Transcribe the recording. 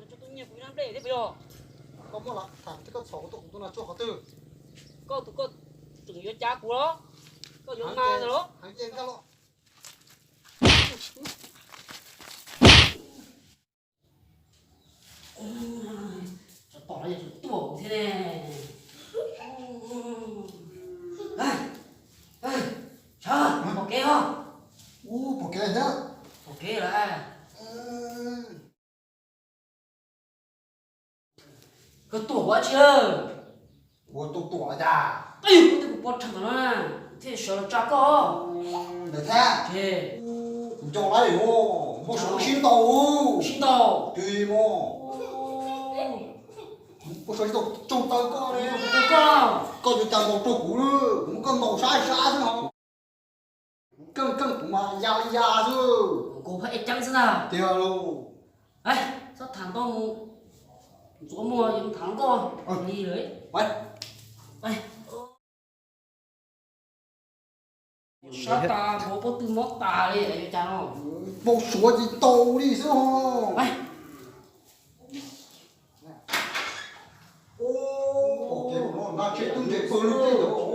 Tso tus nyiag kuv nab nplej thiab puas yog? Koj muab los tham thiab koj txhom kuv tuaj, kuv tuaj no tsuaj qhov twg? Koj tus koj tseem yuav cav kuv los? Koj yuav mas ntag los? Heev ces nkag los. Tsov tom no yuav tsum tuaj kuv thiab ne. Tshav, pom kev os. Ub, pom kev thiab. Pom kev lawm. Koj tuaj ua dab tsi lawm? Ua tuaj tuaj cas? Qab yus koj twb kuv pov rhees tom no na, thiaj sawv los tsa koj. Ntawd thiab. Ces kuv nco lawm, muaj suav sib ntaus. Sib ntaus? Tig mog. Muaj suav sib ntaus tsaug taw koj ne. Koj, koj yuav cas ntaus rau kuv, kuv muab koj ntaus sab sab xwb no. Keej keej kuv mas ya li ya xwb. Kuv phab ej ceeb xwb ntag. Tiag lauj. Txhob tham ntau mus, ntxuav muag yuav tham nkauj li lawm. Sab tas nkaus pob tw mob tas li yuav cas no. Npau suav ces tau li xwb os. Pom kev no nqa tsheb tub nres pawg lug tej ntawd.